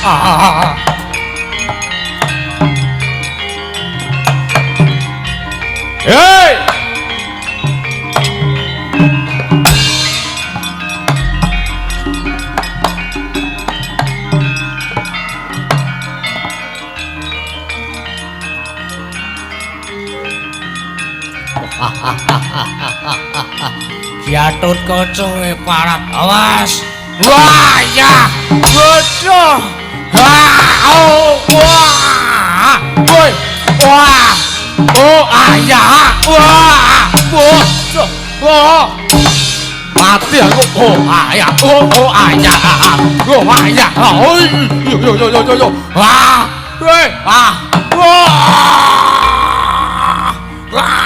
Ah. Hei! Jatut kaca parat. Awas. Wah ya. Bodoh. Wah, oh, wah. Woi. Wah. Oh, ayah. Wah. Bodoh. Wah. Mati aku. Oh, ayah. Oh, oh, ayah. Oh, ayah. Oh, yo yo yo yo yo. Wah. Woi. Wah. Wah. Wah.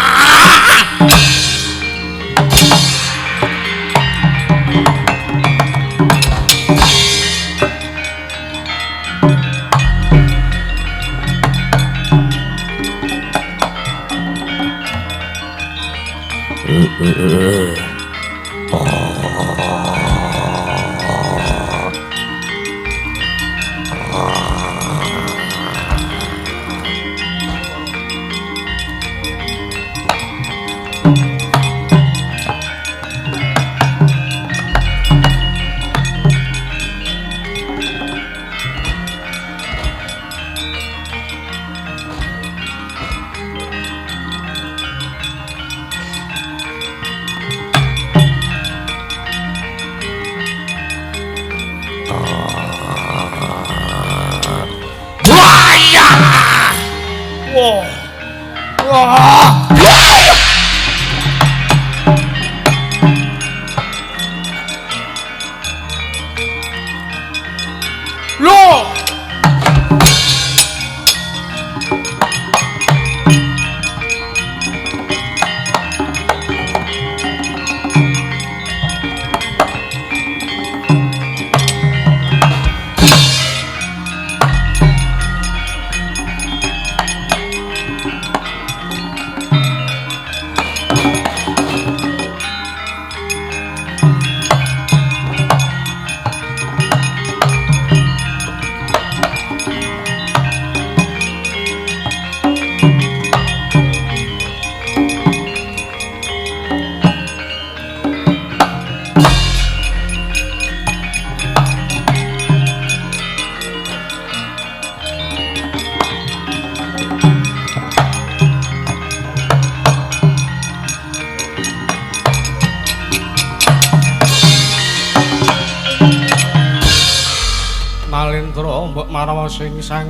Sing sang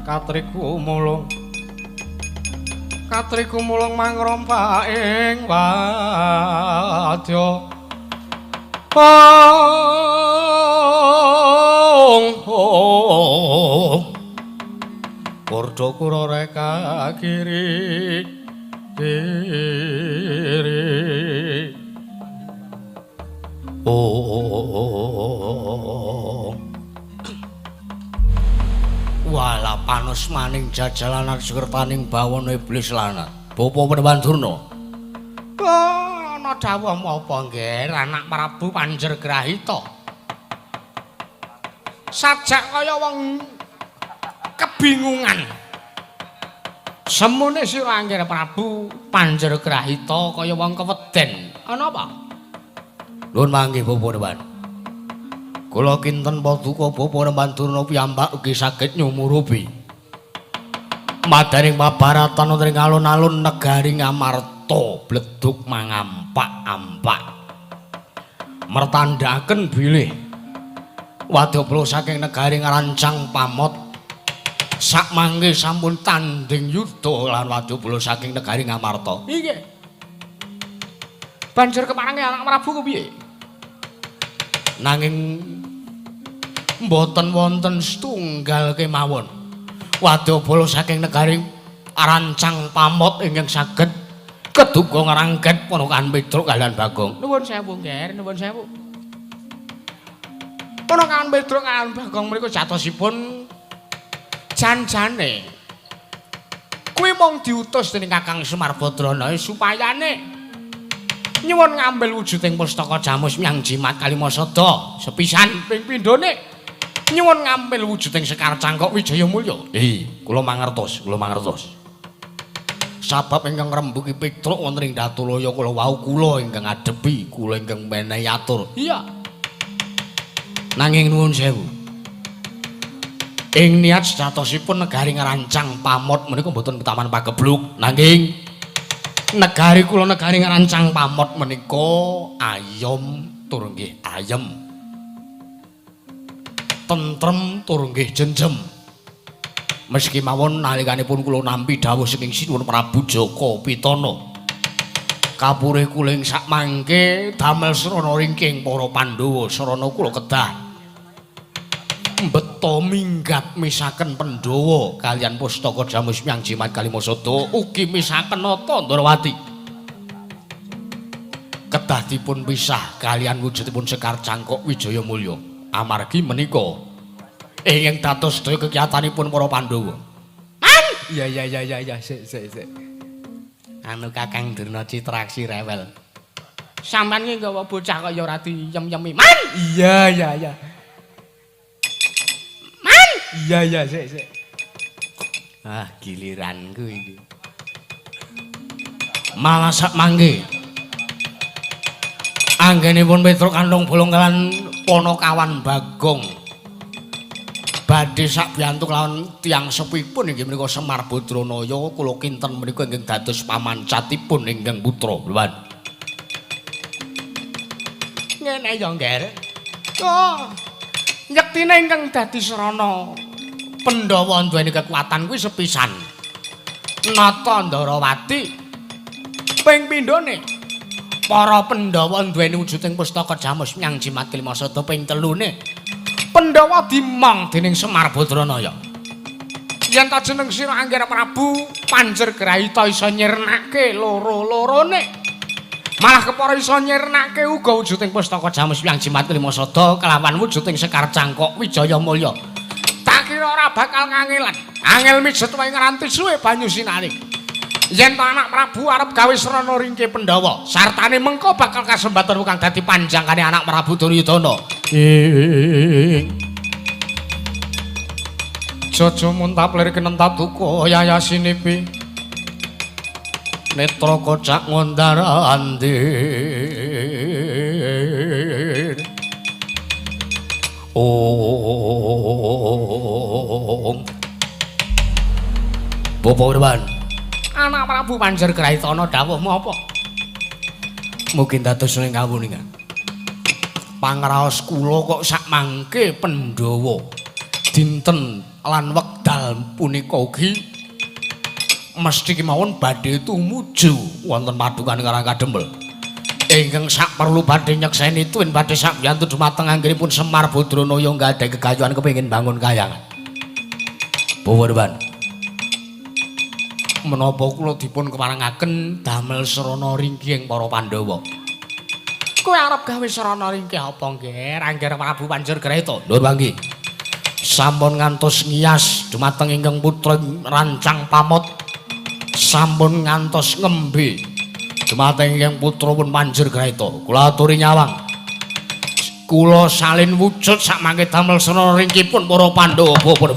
katriku mulung, katriku mulung mangrompak ing wadya. Ong Kurdo kura reka kiri kiri. Oh. Walah panus maning jajalanan sekertaning bawono iblis lanat. Bapa Panembahan Durna. Oh, ana dawuh apa nggih anak Prabu Panjergrahita. Sajak kaya wong kebingungan. Semune sira Anggir Prabu Panjergrahita kaya wong keweden. Ana apa? Nuwun mangke Bapa Panembahan. Kula kinten paduka Bapa Panembahan Durna piyambak ugi saged nyumurupi madaning pabaratan wonten ing alun-alun negari Ngamarta bledug mangampak-ampak mertandhaken bilih wadyabala saking negari Ngrancang Pamot sakmangke sampun tandhing yuda lan wadyabala saking negari Ngamarta. Inggih. Banjur keparange anak Prabu kepiye? Nanging mboten wonten setunggal kemawon wadyabala saking negari Rancang Pamot ingkang saged keduga ngrangket ponakan Petruk kaliyan Bagong. Nuwun sewu, Nger, nuwun sewu. Ponakan Petruk kaliyan Bagong mriku jatosipun jan-jane kuwi mung diutus dening Kakang Semar Badrana supayane nyuwun ngambil wujuding pustaka jamus miang jimat Kalimasada sepisan ping pindhone. Nyuwun ngampil wujuding Sekar Cangkok Wijaya Mulya. Kula mangertos, kula mangertos. Sabab ingkang ngrembuki Petruk wonten ing Datulaya kula wau kula ingkang ngadepi, kula ingkang menehi atur. Iya. Nanging nuwun sewu. Ing niat sejatosipun negari ngrancang pamot menika mboten pitaman pagebluk, nanging negari kula negari ngrancang pamot menika ayom tur nggih ayem. Tentrem tur nggih jenjem. Meski mawon nalikanipun kula nampi dawuh saking Sinuwun Prabu Jaka Pitana. Kapurih kula ing sakmangke damel srana ringking para Pandhawa, srana kula kedah mbeta minggat misaken Pandhawa kaliyan pustaka Jamus Myang Jimat Kalimasada ugi misaken Nata Ndrawati. Kedah dipun pisah kaliyan wujudipun Sekar Cangkok Wijaya Mulya. Amargi menika ingkang dados sedaya kegiatanipun para Pandhawa. Man! Iya iya iya iya iya, sik sik sik. Anu Kakang Durna Citraksi rewel. Sampeyan ki nggawa bocah kaya ora diyem-yemi. Man! Iya iya iya. Man! Iya iya sik sik. Ah, giliranku iki. Malah sak mangke. Anggenipun Petruk Kanthong Bolong kalan Panakawan Bagong. Badhe sakbiyantu kelawan tiyang sepipun inggih menika Semar Badranaya kula kinten menika ingkang dados pamancatipun ingkang putra. Lho. Ngene ya, Ngger. Oh. Yektine ingkang dadi srana Pandhawa duweni kekuatan kuwi sepisan. Nata Ndrawati ping pindhone para Pandhawa duweni wujuding pustaka Jamus Myang Jimat Kalimasada ping telune. Pandhawa dimong dening Semar Badranaya. Yen ta jeneng sira Angger Prabu Panjer Grahita iso nyirnake loro-lorone. Malah kepara iso nyirnake uga wujuding pustaka Jamus Myang Jimat Kalimasada kelawan wujuding Sekar Cangkok Wijaya Mulya. Tak kira ora bakal ngangelan. Angel mijet wae ngranti suwe banyu sinari. Yen ta anak Prabu arep gawe srana ringke Pandhawa, sartane mengko bakal kasembatan kang dadi panjangkane anak Prabu Duryudana. Jaja muntap lir kenentap duka yayasinipi. Netra kocak ngondar andir. Om. Bapak Urban. Anak Prabu Panjer Grahitana dawuhmu apa? Mungkin dados ning kawuningan. Pangraos kula kok sakmangke Pandhawa dinten lan wekdal punika ugi mesti kemawon badhe tumuju wonten padukan Karang Kadempel. Ingkang sak perlu badhe nyekseni tuwin badhe sakbiyantu dumateng anggenipun Semar Badranaya nggadhahi gegayuhan kepengin bangun kayangan. Bapak menapa kula dipun keparengaken damel srana ringkih para Pandhawa. Kowe arep gawe srana ringkih apa, Ngger? Angger Prabu Panjer Grahita. Nuwun manggi. Sampun ngantos ngiyas dumateng ingkang putra rancang pamot. Sampun ngantos ngembe dumateng ingkang putra pun Panjer Grahita. Kula aturi nyawang. Kula salin wujud sakmangke damel srana ringkihipun para Pandhawa pun.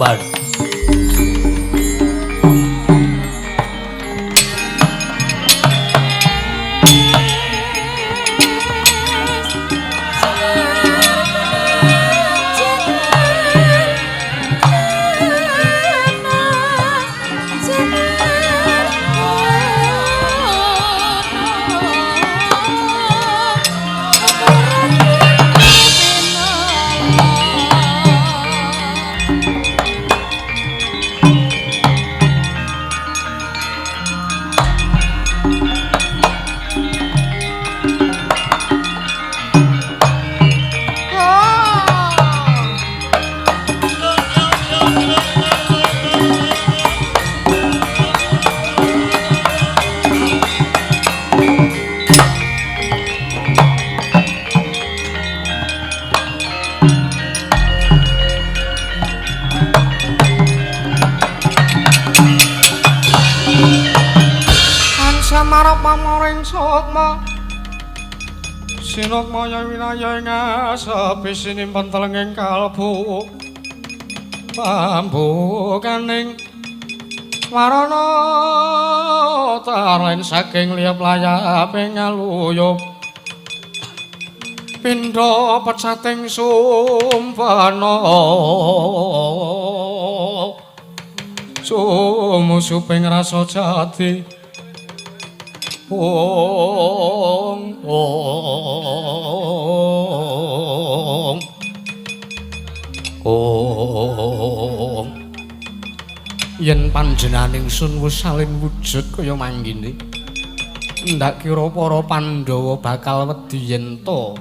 Sinukmaya winaya ing asepi sinimpen telenging kalbu. Pambukaning warana taren saking liyap layaping ngaluyup pindha pecating sumpena sumusuping rasa jati ong ong ong yen panjenenganing sun wis salin wujud kaya manggine ndak kira para Pandhawa bakal wedi yen to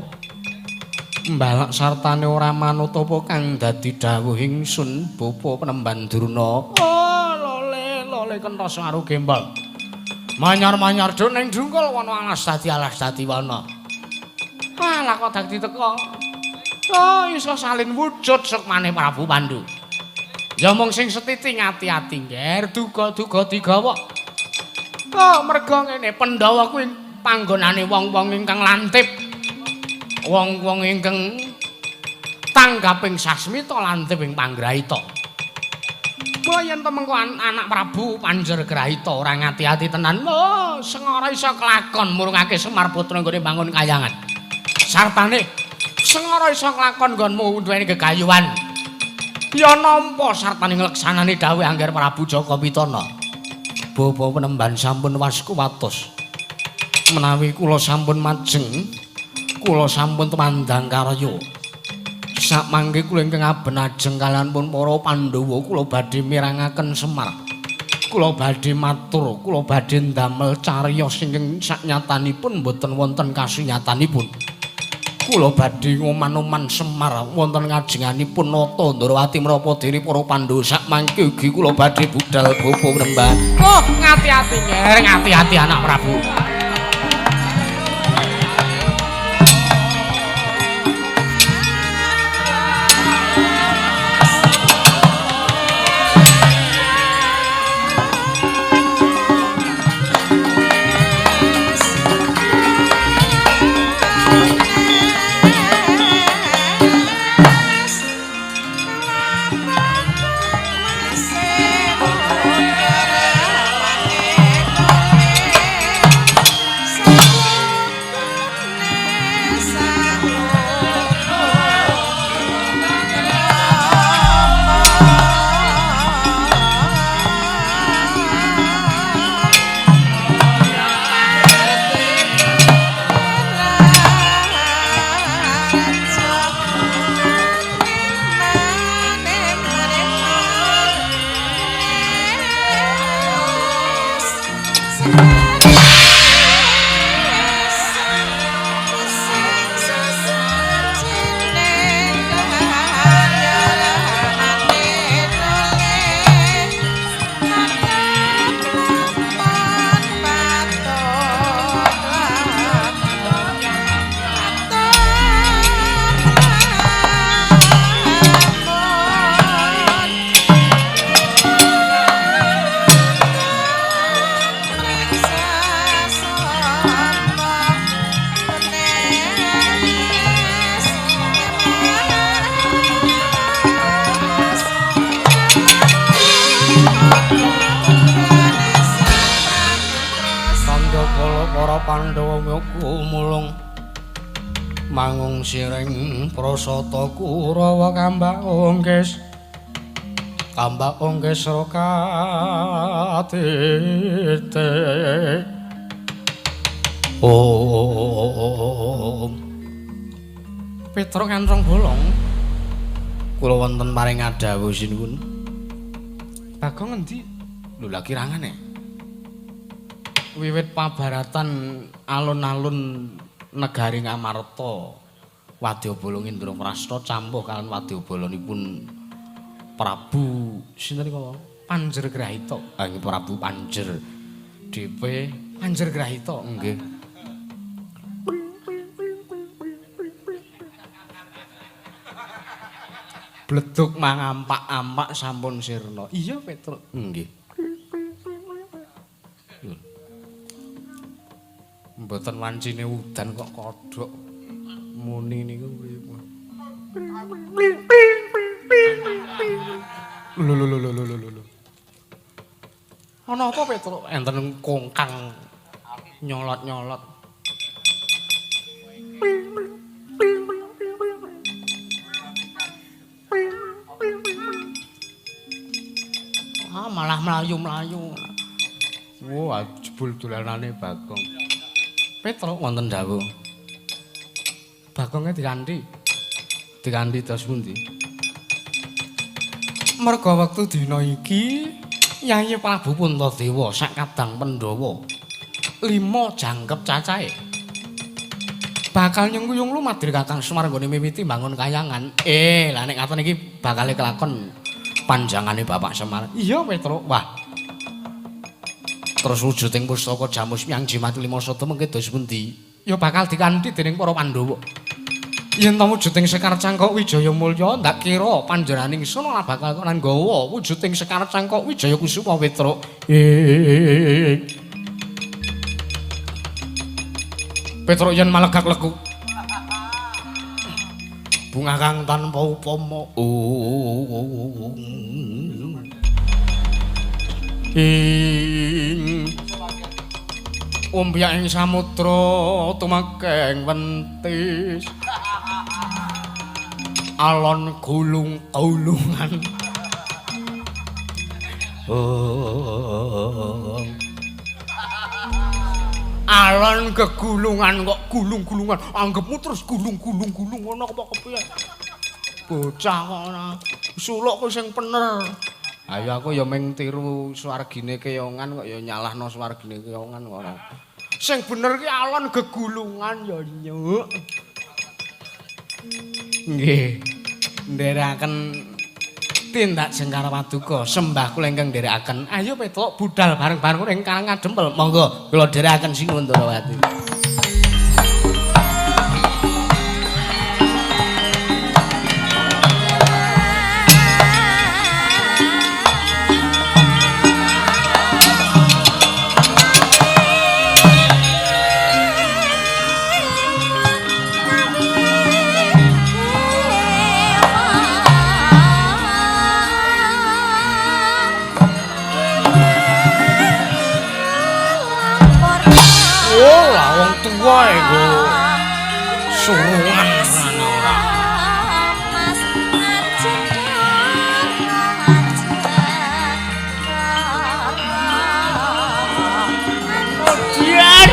mbalak sartane ora manut apa kang dadi dawuh ingsun bapa penemban Durna. Oh lole lole kentos karo gembal manyar-manyar do ning dungkul wana alas dadi wana. Alah kok dadi teka. Oh iso salin wujud sukmane Prabu Pandu. Ya mung sing setiti ngati-ati ngger duga-duga digawa. Oh merga ngene Pandhawa kuwi panggonane wong-wong ingkang lantip. Wong-wong ingkang tanggaping sasmita lantip ing panggrahita. Mbok yen to mengko anak Prabu Panjergrahita ora ngati-ati tenan, oh sengara iso kelakon murungake Semar putra nggone bangun kayangan. Sartane sengara iso kelakon nggonmu duweni gegayuhan. Ya nampa sartane ngleksanani dawuh Angger Prabu Jaka Pitana. Bapa penemban sampun waskuwatos. Menawi kula sampun majeng, kula sampun tumandang karya. Sakmangke kula ingkang aben ajeng kaliyan pun para Pandhawa kula badhe mirangaken Semar. Kula badhe matur, kula badhe ndamel cariyos ingkang saknyatanipun mboten wonten kasunyatanipun. Kula badhe ngoman-oman Semar wonten ngajenganipun Nata Ndrawati menapa dene para Pandhawa sakmangke ugi kula badhe budal bapa penemban. Oh, ngati-ati nger, ngati-ati anak Prabu. Mangung siring prasata Kurawa kambak ongkes kambak ongkes rokatite. Om Petruk Kantrong Bolong kula wonten paring adhawuh sinuwun. Bagong ngendi? Lho lha kirangane. Wiwit pabaratan alun-alun negari Ngamarta Wadyabala Indraprasta campuh kalian wadyabalanipun Prabu sinten niku Panjergrahita. Ah nggih Prabu Panjer DP Panjergrahita nggih. Bleduk mangampak-ampak sampun sirna. Iya Petruk. Nggih. Mboten wancine udan kok kodhok muni niku pripun. Lho lho lho lho lho lho. Ana apa Petruk? Enten kongkang nyolot-nyolot. Ah, malah mlayu-mlayu. Wah, jebul dolanane Bagong. Petruk wonten dawuh. Bagonge dikanthi. Dikanthi dos pundi? Merga wektu dina iki Yayi Prabu Puntadewa sak kadang Pandhawa 5 jangkep cacahe bakal nyengkuyung lumadri Kakang Semar nggone miwiti mbangun kayangan. Lah nek ngaten iki bakale kelakon panjangane Bapak Semar. Iya Petruk. Wah. Terus wujuding pustaka Jamus Myang Jimat 5 Sada mengke dos pundi? Ya bakal dikanthi dening para Pandhawa. Yen ta wujuding Sekar Cangkok Wijaya Mulya ndak kira panjenenganing ingsun ora bakal lan nggawa wujuding Sekar Cangkok Wijaya Kusuma Petruk. Petruk yen malegak leku. Bunga kang tanpa upama. Ing ombyak ing samudra tumekeng wentis. Alon gulung-gulungan. Alon gegulungan kok gulung-gulungan. Anggepmu terus gulung-gulung-gulung ngono apa kepiye? Bocah kok ora suluk ku sing bener. Ayo aku ya mung tiru swargine keyongan kok ya nyalahno swargine keyongan kok ora. Sing bener ki alon gegulungan ya nyuk. Nggih. Nderekaken tindak jengkar paduka sembah kula ingkang nderekaken. Ayo Petruk budal bareng-bareng ing Karang Adempel. Monggo kula nderekaken sinuwun Ndrawati. Surungan ora. Odian.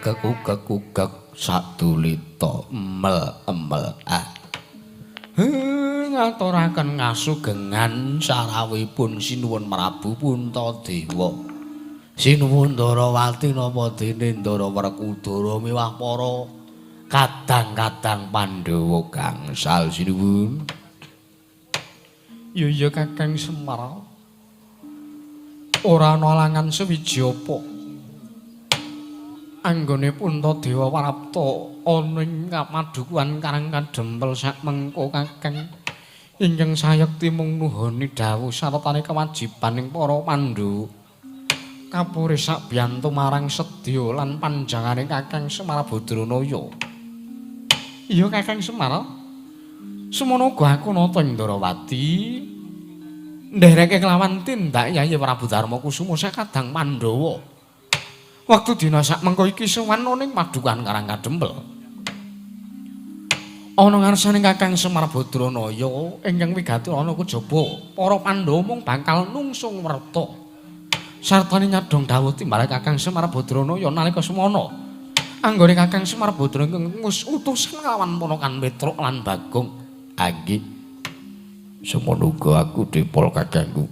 Kekuk-kekuk sadulita emel-emel ah. Ngaturaken ngasugengan sarawuhipun sinuwun Prabu Puntadewa. Sinuwun Ndarawati napa dene Ndara Werkudara miwah para kadang-kadang Pandhawa gangsal sinuwun. Ya iya Kakang Semar. Ora ana alangan sewiji apa. Anggone Puntadewa prapta ana ing padukuhan Karang Kadempel sak mengko Kakang. Ingkang sayekti mung nuhoni dawuh sartane kewajiban ing para Pandhawa. Kapure sakbiyantu marang sedya lan panjangane Kakang Semar Badranaya. Iya Kakang Semar. Semono uga aku nata ing Ndarawati ndereke kelawan tindak Yayi Prabu Darma Kusuma sakadang Pandhawa. Wektu dina sak mengko iki sowan ana ing padukuhan Karang Kadempel. Ana ngarsane Kakang Semar Badranaya ingkang wigati ana kejaba para Pandhawa mung bakal nungsung werta. Sartane nyadhong dawuh timbale Kakang Semar Badranaya nalika semana. Anggone Kakang Semar Badranaya utusan kelawan ponakan Petruk lan Bagong. Anggih. Semono uga aku dipol kakangku.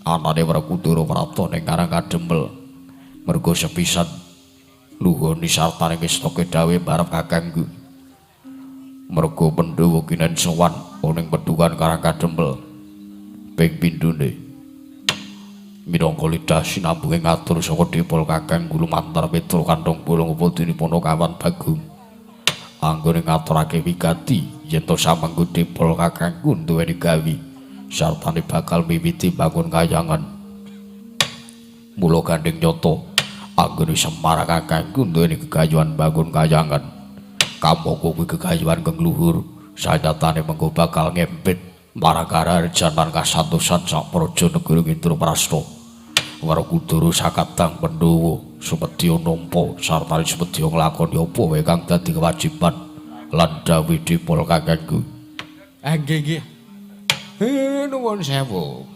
Anane Werkudara prapta ning Karang Kadempel. Mergo sepisan nuhoni sartane ngestake dawuh barep kakangku. Mergo Pandhawa kinen sowan ning pedukan Karang Kadempel. Ping pindhone minangka lidah sinambunge ngatur saka dipol kakangku lumantar Petruk kanthong bolong apa dene Panakawan Bagong. Anggone ngaturake wigati yen to samengko dipol kakangku duweni gawi sartane bakal miwiti bangun kayangan. Mula gandeng nyata anggone Semar kakangku duweni gegayuhan bangun kayangan. Kamangka kuwi gegayuhan kang luhur sanyatane mengko bakal ngempit marang karajan lan kasantosan sak praja negara Indraprasta. Werkudara sakadang Pandhawa sumedya nampa sarta sumedya nglakoni apa wae kang dadi kewajiban lan dawuh dipol kakangku. Nggih nggih. Nuwun sewu.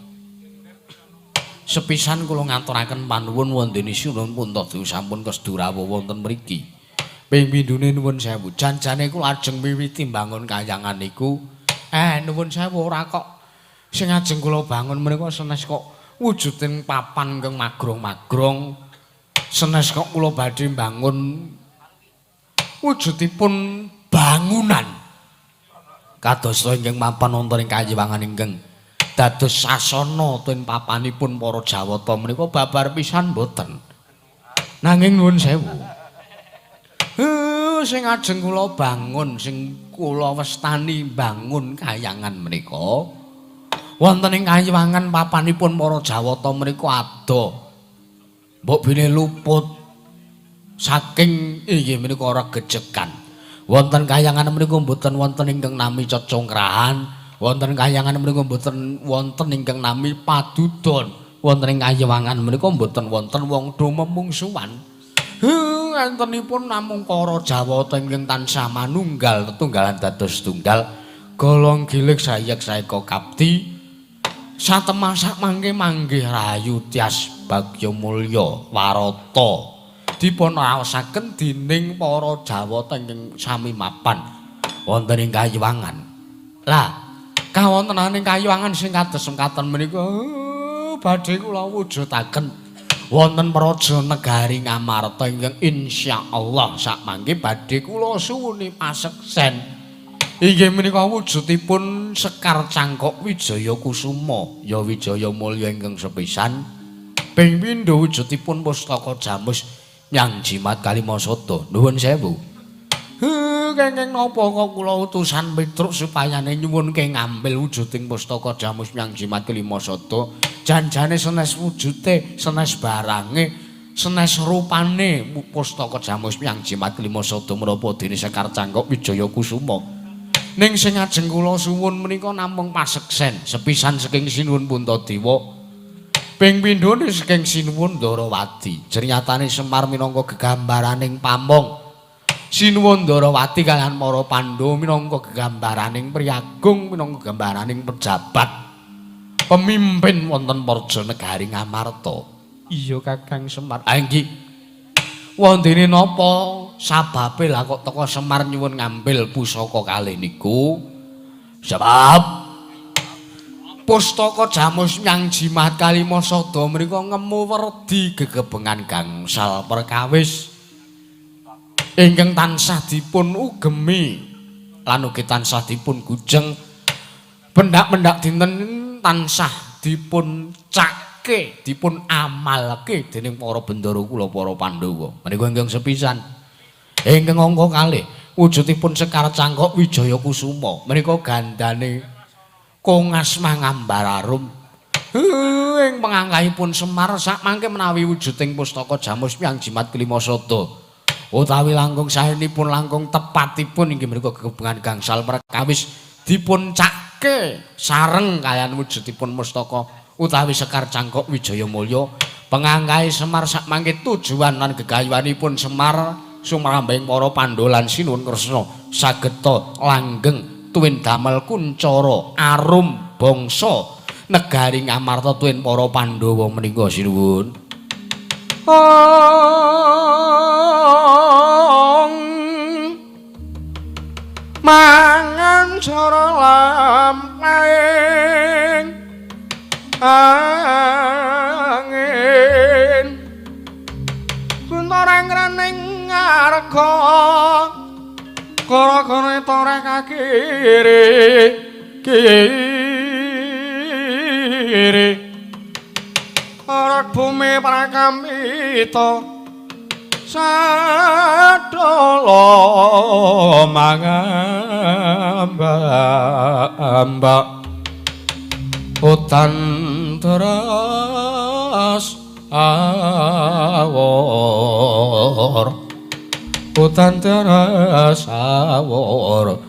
Sepisan kula ngaturaken panuwun wondene Sinuwun Puntadewa sampun kesdu rawuh wonten mriki. Ping pindhone nuwun sewu. Janjane kula ajeng miwiti mbangun kayangan niku. Nuwun sewu ora kok sing ajeng kula bangun menika senes kok wujuding papan ingkang magrong-magrong. Senes kok kula badhe mbangun wujudipun bangunan kados ingkang mapan wonten ing kayiwangan ingkang dados sasana ten papanipun para Jawata menika babar pisan mboten. Nanging nuwun sewu. Sing ajeng kula bangun, sing kula wastani bangun kayangan menika wonten ing kayiwangan papanipun para Jawata menika ado. Mbok bilih luput saking inggih menika regejegan. Wonten kayangan menika mboten wonten ingkang nami cecongkrahan, wonten kayangan menika mboten wonten ingkang nami padudon, wonten ing kayiwangan menika mboten wonten wong do memungsuhan. Entenipun namung para Jawata ingkang tansah manunggal tetunggalan dados tunggal, golong gilig sayek saeka kapti satemah sak mangke manggih rahayu tias bagya mulya warata dipun raosaken dening para Jawata ingkang sami mapan wonten ing kayiwangan. Lah, kawontenaning kayiwangan sing kados mekaten menika badhe kula wujudaken wonten praja negari Ngamarta ingkang insyaallah sak mangke badhe kula suwuni paseksen. Inggih menika wujudipun Sekar Cangkok Wijaya Kusuma, ya Wijaya Mulya ingkang sepisan. Ping pindho wujudipun pustaka jamus nyang jimat Kalimasada. Nuwun sewu. Kenging napa kok kula utusan Petruk supayane nyuwunke ngambil wujuding pustaka jamus nyang jimat Kalimasada. Janjane senes wujute, senes barange, senes rupane pustaka jamus nyang jimat Kalimasada menapa dene Sekar Cangkok Wijaya Kusuma. Ning sing ajeng kula suwun menika namung paseksen sepisan saking Sinuwun Puntadewa. Ping pindhone saking Sinuwun Ndarawati. Jernyatane Semar minangka gegambaraning pamong. Sinuwun Ndarawati kaliyan para Pandhawa minangka gegambaraning priyagung, minangka gambaraning pejabat pemimpin wonten praja negari Ngamarta. Iya Kakang Semar. Ah nggih. Wondene napa sababe lah kok teka Semar nyuwun ngambil pusaka kalih niku? Sebab Pustaka Jamus Nyang Jimat Kalima Sada mriku ngemu werdi gegebengan gangsal perkawis ingkang tansah dipun ugemi lan ugi tansah dipun gujeng pendak-pendak dinten tansah dipun cake dipun amalke dening para bendara kula para Pandhawa. Menika ingkang sepisan. Ingkang angka kalih wujudipun Sekar Cangkok Wijaya Kusuma menika gandane Kongas Mangambar Arum. Ing pangangkahipun Semar sakmangke menawi wujuding pustaka Jamus Nyang Jimat Kelima Sada utawi langkung saenipun langkung tepatipun inggih menika gegebengan gangsal perkawis dipun cake sareng kaliyan wujudipun mustaka utawi Sekar Cangkok Wijaya Mulya. Pangangkahe Semar sakmangke tujuan lan gegayuhanipun Semar sumrambahing para Pandhawa lan Sinuwun Kresna sageta langgeng tuwin damel kuncara arum bangsa negari Ngamarta tuwin para Pandhawa menika sinuwun. Mangan cara lampahing angin guntoreng rening ngarga gara-gara toreh kakiri kiri arak bumi prakamita sadala mangamba-amba utan teras awor utan teras awor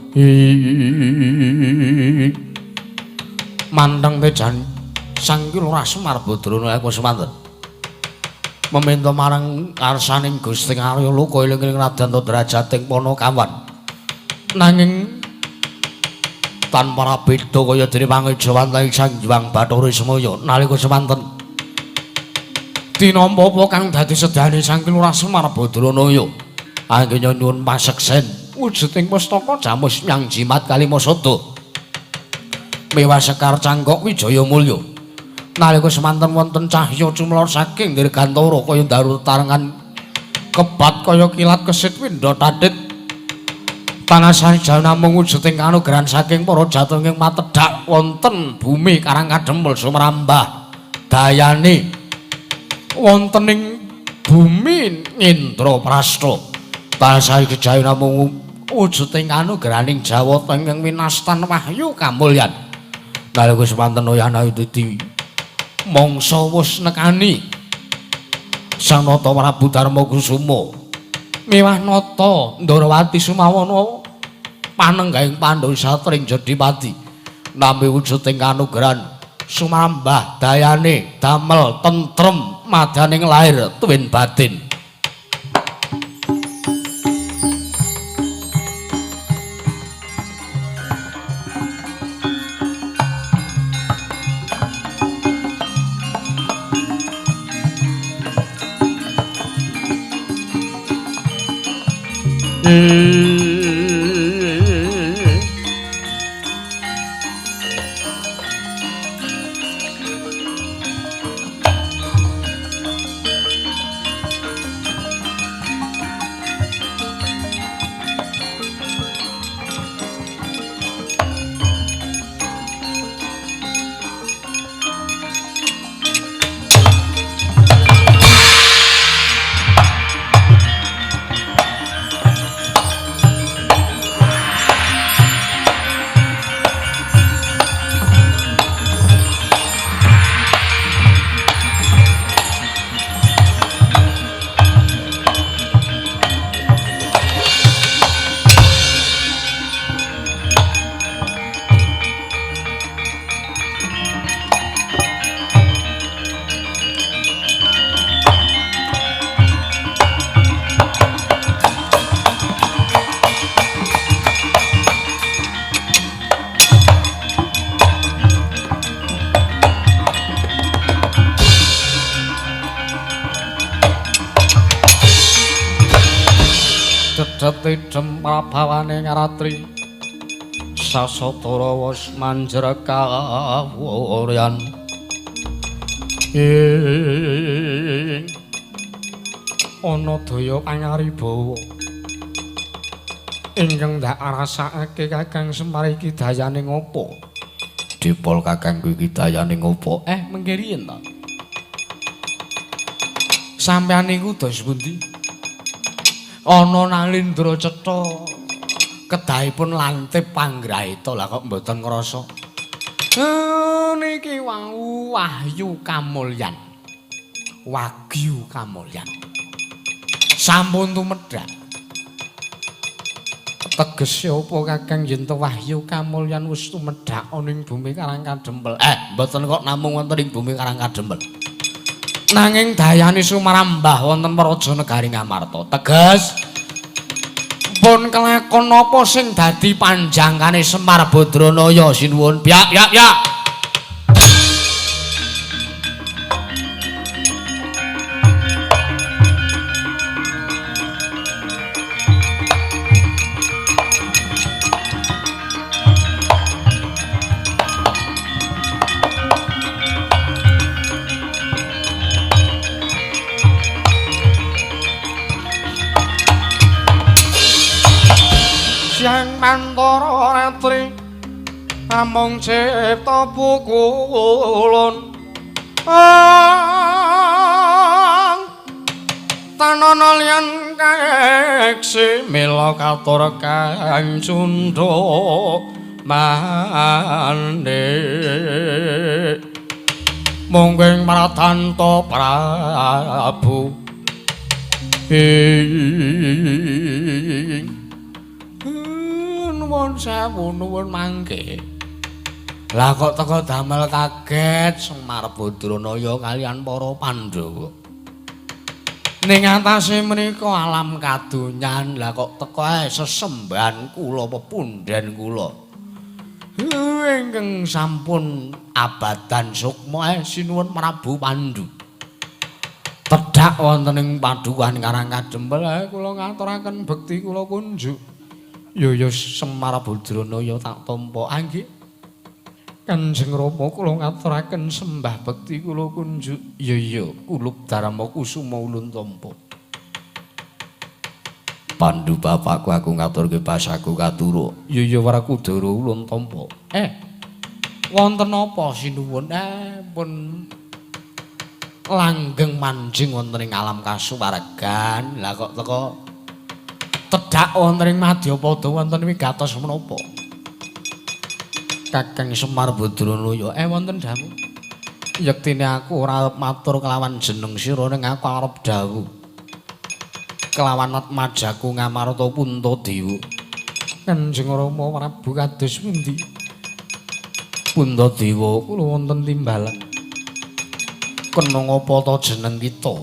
mandang tejan Sang Ki Lurah Semar Badrana aku semanten meminta marang karsaning Gusti Arya Loka eling-eling Raden Drajating Panakawan nanging tanpa beda kaya dene pangejawantahi Sang Hyang Bathara Ismaya nalika semanten tinampa apa kang dadi sedane Sang Ki Lurah Semar Badranaya anggene nyuwun paseksen wujuding pustaka Jamus Nyang Jimat Kalima Sada mewah Sekar Cangkok Wijaya Mulya nalika semanten wonten cahya cumlor saking dirgantara kaya daru tarengan kebat kaya kilat kesit windha tadhit tanah saja namung wujuding kanugrahan saking para jateng ing matedhak wonten bumi Karang Kadempel sumrambah dayane wonten ing bumi Indraprasta tansah kejaya namung wujuding kanugrahaning Jawata ingkang winastan wahyu kamulyan nalika semanten oyana dadi mangsa wis nekani Sang Nata Prabu Darma Kusuma miwah nata Ndarawati Sumawana panenggahing Pandhawa satring Jodipati nampi wujuding kanugrahan sumrambah dayane damel tentrem madaning lahir tuwin batin. Cedhet idem prabawane ngaratri Sasatara wis manjer kawuryan. Ing ana daya pangaribawa ingkang ndak rasakake Kakang Semar iki dayane ngopo? Dipol kakangku iki dayane ngopo? Mengke riyen to. Sampeyan niku dos pundi? Ana Nalindra cetha kedahipun lantip panggraita lah kok mboten ngrasa. Niki wau wahyu kamulyan. Wagyu kamulyan. Sampun tumedhak. Tegese apa Kakang yen to wahyu kamulyan wis tumedhak ana ing bumi Karang Kadempel? Mboten kok namung wonten ing bumi Karang Kadempel. Nanging dayane sumarambah wonten Praja Negari Ngamarta. Teges pun kelakon napa sing dadi panjangkane Semar Badranaya sinuwun. Ya ya ya. Siang mantara ratri amung cipta pukulun tanana liyan kaeksi mila katur kang cundha mande mungking Pratanta Prabu ing nuwun sewu nuwun mangke. Lah kok teka damel kaget Semar Badranaya kalian para Pandhawa. Ning atase menika alam kadonyan, lah kok teka sesembahan kula pepundhen kula. Ingkang sampun abadan sukma sinuwun Prabu Pandu. Tedhak wonten ing padukuhan Karang Kadempel kula ngaturaken bekti kula kunjuk. Yo yo Semar Badranaya tak tampa. Nggih. Kanjeng Rama kula ngaturaken sembah bekti kula kunjuk. Yo yo kulup dharma kusuma ulun tampa. Pandu bapakku aku ngaturke basaku katura. Yo yo Werkudara ulun tampa. Wonten apa sinuwun? Pun langgeng manjing wonten ing alam kasuwargan. Lah kok teka tedhak wonten ing madyapada wonten wigatos menapa? Kakang Semar Badranaya wonten dawuh. Yektine aku ora arep matur kelawan jeneng sira ning aku arep dawuh kelawan atmajaku Ngamarta Puntadewa. Kanjeng Rama Prabu kados pundi? Puntadewa kula wonten timbalan. Kena ngapa ta jeneng kita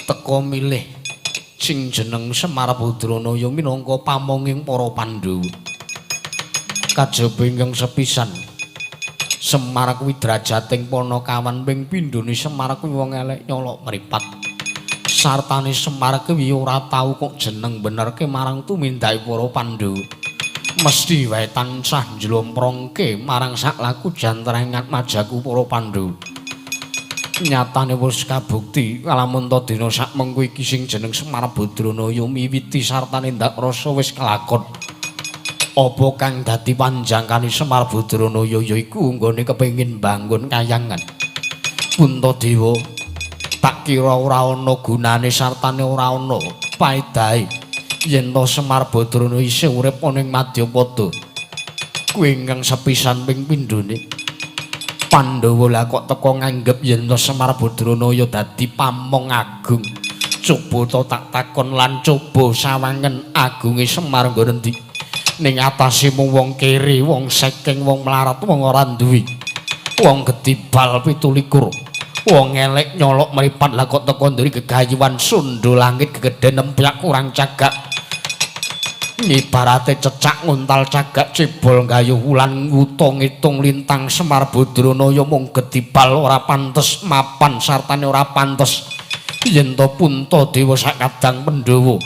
teka milih sing jeneng Semar Badranaya minangka pamonging para Pandhawa. Kajaba ingkang sepisan Semar kuwi drajating panakawan ping pindhone Semar kuwi wong elek nyolok mripat. Sartane Semar kuwi ora tau kok jeneng benerke marang tumindake para Pandhawa. Mesthi wae tansah njlomprongke marang saklaku jantreng atmajaku para Pandhawa. Nyatane wis kabukti lamun ta dina sakmengko iki sing jeneng Semar Badranaya miwiti sartane ndak rasa wis kelakon. Apa kang dadi panjangkane Semar Badranaya yaiku nggone kepengin mbangun kayangan. Puntadewa tak kira ora ana gunane sartane ora ana paedahe yen ta Semar Badranaya isih urip ana ing madyapada. Kuwi ingkang sepisan ping pindhone Pandhawa lah kok teka nganggep yen ta Semar Badranaya dadi pamong agung. Coba ta tak takon lan coba sawangen agunge Semar nggon endi? Ning atase mung wong kere, wong sekeng, wong melarat, wong ora duwe. Wong gedibal 27. Wong elek nyolok mripat lah kok teka nduri gegayuhan sundha langit gegeden empyak kurang cagak. Ibarate cecak nguntal cagak cebol gayuh wulan wuta ngitung lintang Semar Badranaya mung gedibal ora pantes mapan sartane ora pantes yen to Puntadewa sakadang Pandhawa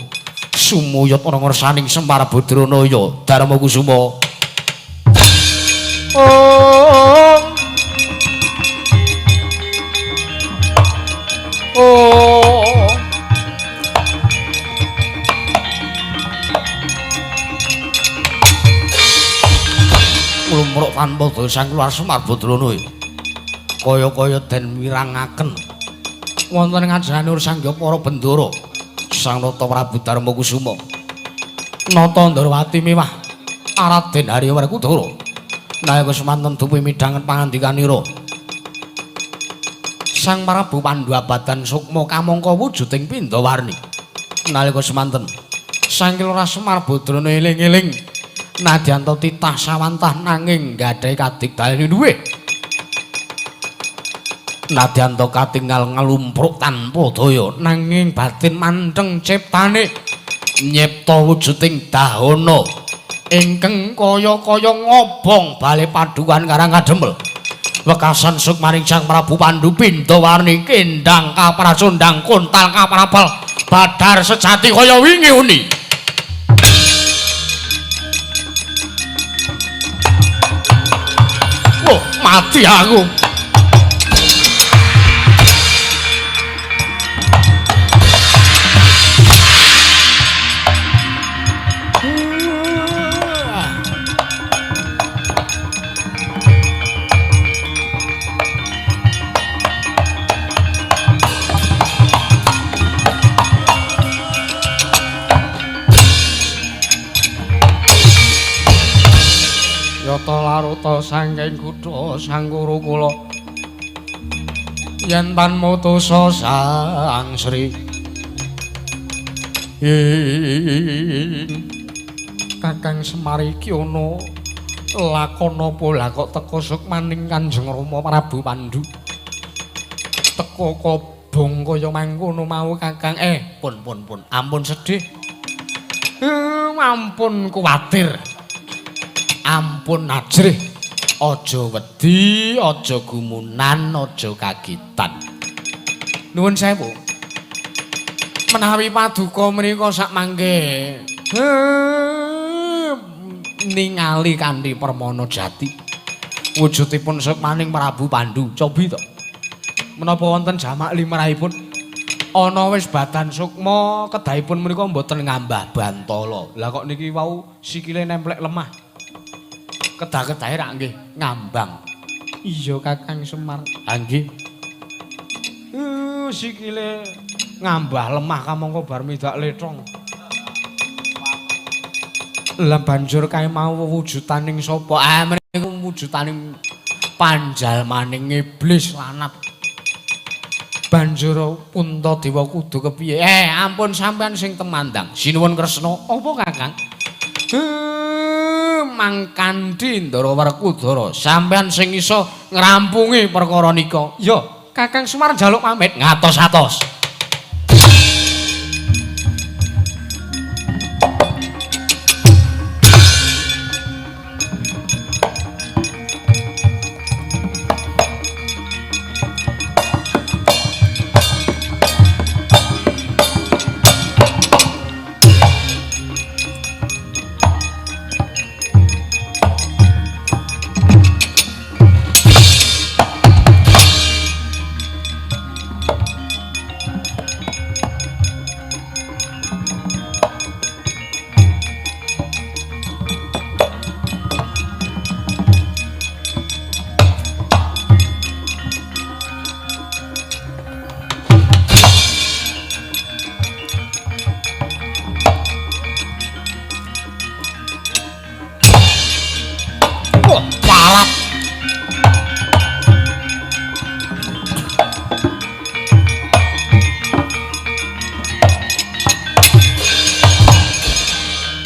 sumuyut ana ngersaning Semar Badranaya Darma Kusuma. Oh. Oh. Lumruk tanpa dosa keluar Semar Badrana. Kaya-kaya den wirangaken wonten ngajane Sang Hyang Para Bendara Sang Nata Prabu Darma Kusuma. Nata Ndrawati miwah Raden Arya Werkudara. Nalika semanten dupi midhanget pangandikanira Sang Prabu Pandhu abadan sukma kamangka wujuding pindhawarni. Nalika semanten Sang Kelurahan Semar Badrana eling-eling nadyan ta titah sawantah nanging gadhahi kadigdayan luwih. Nadyan ta katingal nglumpruk tanpa daya nanging batin mantheng ciptane nyipta wujuding dahana ingkang kaya-kaya ngobong bale padukan Karang Kadempel. Wekasan sukmaning Sang Prabu Pandhu pindhawarni kendang kapracundang kontal kaprabal badar sejati kaya wingi uni. Oh, mati aku. Yata laruta saking kutha Sangkuru kula yen tan mutusa Sang Sri Kakang Semar iki ana lakon apa lah kok teka sukmaning Kanjeng Rama Prabu Pandhu teka kobong kaya mangkono mau Kakang. Pun pun pun ampun sedih, ampun kuwatir, ampun ajrih, aja wedi, aja gumunan, aja kagetan. Nuwun sewu. Menawi paduka menika sak mangke ningali kanthi permana jati wujudipun sukmaning Prabu Pandhu. Cobi to. Menapa wonten jamak limrahipun ana wis badan sukma kedahipun menika mboten ngambah bantala. Lah kok niki wau sikile nemplek lemah. Kedah-kedahe rak nggih ngambang. Iya Kakang Semar. Ha nggih. Sikile ngambah lemah kamangka bar midak letong. Lah banjur kae mau wujutaning sapa? Ah mriku wujutaning panjalmaning iblis lanat. Banjur Puntadewa kudu kepiye? Ampun sampean sing temandang. Sinuwun Kresna. Apa Kakang? Mangkandhi Ndara Werkudara, sampean sing iso ngrampungi perkara nika. Ya, Kakang Semar njaluk pamit ngatos-atos.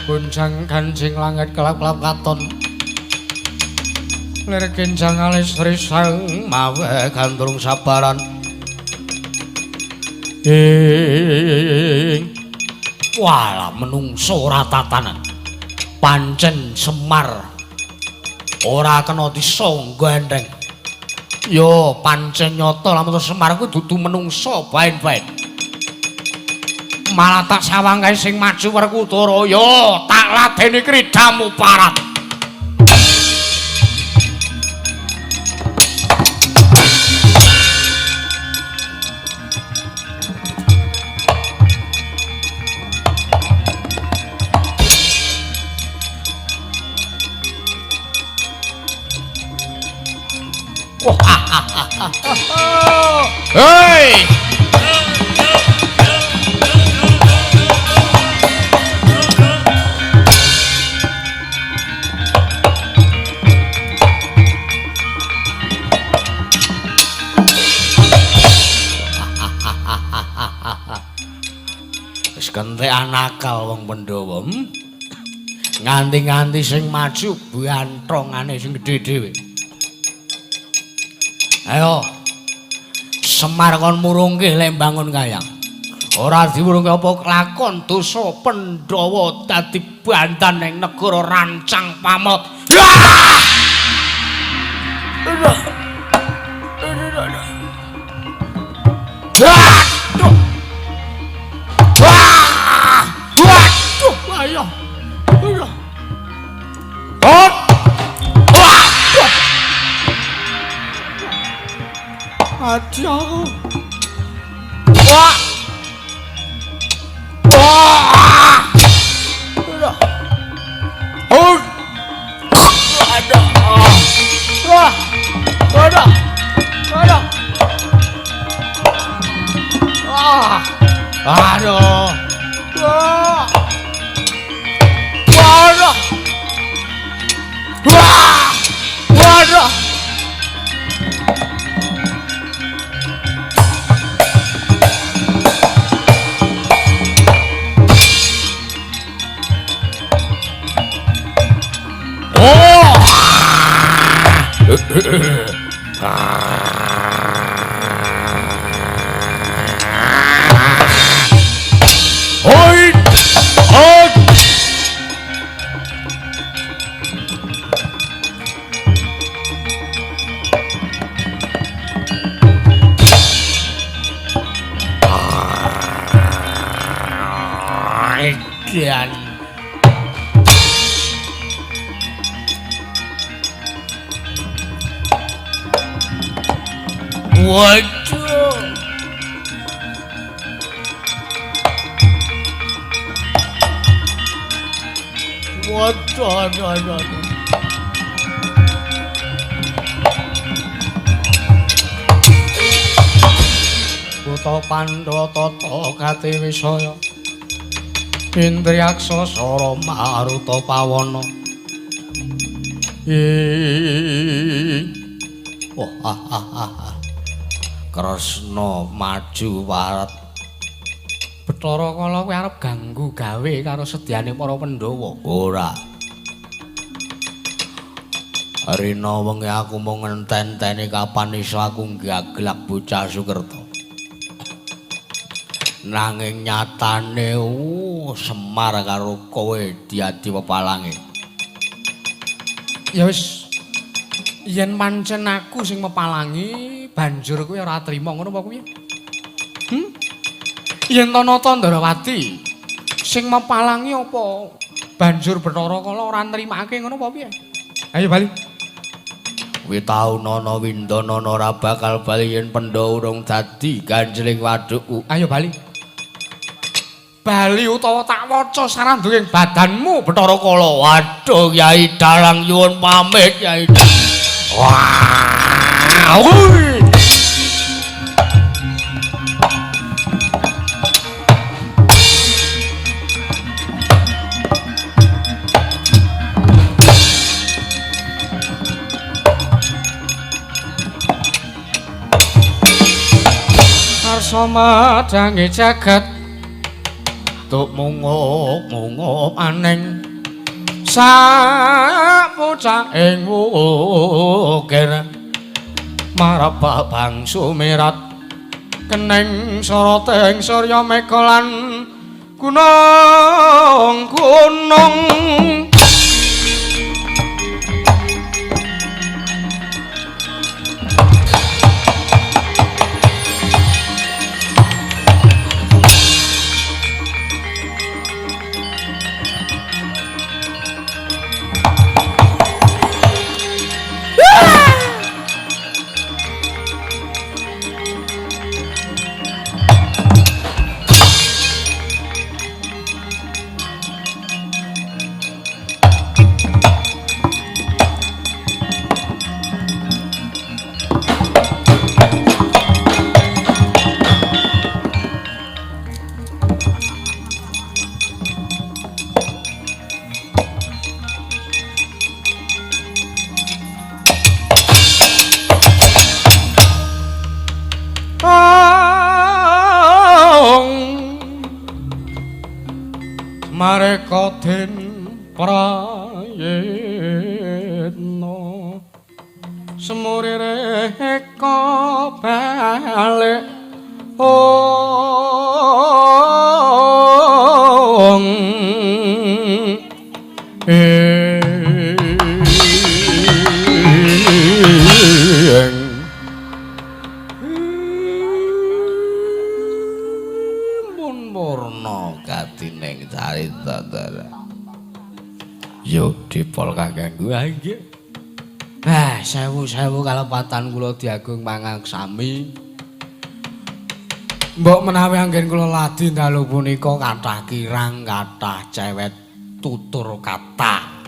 Gonjang ganjing langit kelap-kelap katon lir genjang alis risang mawe gandrung sabaran ing walah menungso ora tatanan pancen Semar ora kena disangga enteng. Yo pancen nyata lamun Semar kuwi dudu menungso baen-baen. Malah tak sawang kae sing maju Werkudara, yo tak ladeni kridamu parat. Wis kentekan akal wong Pandhawa. Nganti-nganti sing maju banthongane sing gedhe dhewe. Ayo. Semar kon murungke lek mbangun kayang. Ora diwurungke apa kelakon dosa Pandhawa dadi bandan ning negara rancang pamot. Waduh. Wah! Waduh, ayo. Aduh. Oh. Waduh. Aduh. Wah. Wah. Aduh. Oh. Aduh. Wah. Aduh. Aduh. Ah. Aduh. Wah. Waduh. Wah. Waduh. Oh. Oi! Oi! Edan. Waduh. Waduh, aduh, aduh, aduh. Kutha Pandhawa tata gati wisaya. Indriyaksa sara maruta pawana. Wah, ah, ah, ah. Kresna maju warat. Bathara Kala kuwi arep ganggu gawe karo sedyane para Pandhawa. Ora. Rina wengi aku mung ngenten-enteni kapan iso aku gaglak bocah Sukerta. Nanging nyatane Semar karo kowe diadi pepalange. Ya wis, yen pancen aku sing mepalangi, banjur kowe ora trima ngono apa kuwi? Yen to Nata Ndrawati sing mepalangi apa banjur Bathara Kala ora nrimake ngono apa piye? Ayo bali. Kuwi tau nana windana ora bakal bali yen Pandhawa urung dadi ganjeling wadukku. Ayo bali. Bali utawa tak waca sarandhuring badanmu Bathara Kala. Waduh Kyai Dalang nyuwun pamit Kyai. Wah. Karsa madhange jagat tuk mungup-mungup aning sapucaking wukir marabak bangsu mirat keneng soroting surya mega lan gunung-gunung. Mareka den prayitna semurireka balik ong ing mun purna gatining carita dara. Yo dipol kakangku. Ha nggih. Ah, sewu-sewu kalepatan kula diagung pangaksami. Mbok menawi anggen kula ladi dalu punika kathah kirang, kathah cewet tutur kata.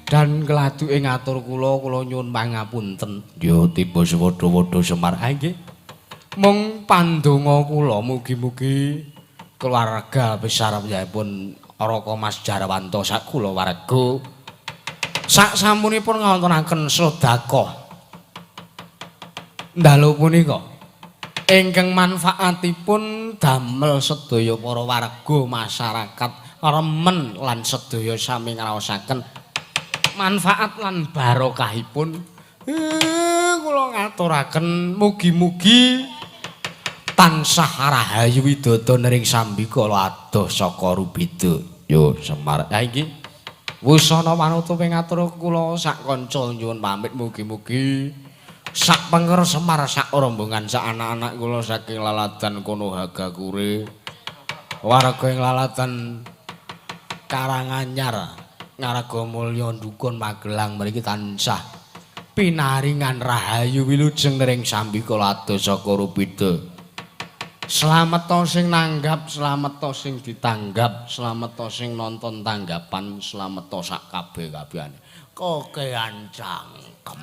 Dan keladuke ngatur kula, kula nyuwun pangapunten. Yo tiba sewadha-wadha Semar. Ha nggih. Mung pandonga kula mugi-mugi keluarga besar piyambakipun Raka Mas Jarwanto sak kulawarga sak sampunipun ngawontenaken sedekah dalu punika ingkang manfaatipun damel sedaya para warga masyarakat remen lan sedaya sami ngraosaken manfaat lan barokahipun. Kula ngaturaken mugi-mugi tansah rahayu widodo nering sambikala adoh saka rubeda. Yo Semar. Ha iki wusana panutup ing atur kula sak kanca nyuwun pamit mugi-mugi sak penger Semar sak rombongan sak anak-anak kula saking laladan Konohagakure warga ing laladan Karanganyar Ngargomulya Dukun Magelang mriki tansah pinaringan rahayu wilujeng nering sambikala adoh saka rubeda. Slamet sing nanggap, slamet sing ditanggap, slamet sing nonton tanggapan, slamet sak kabeh-kabehane. Kokean cangkem.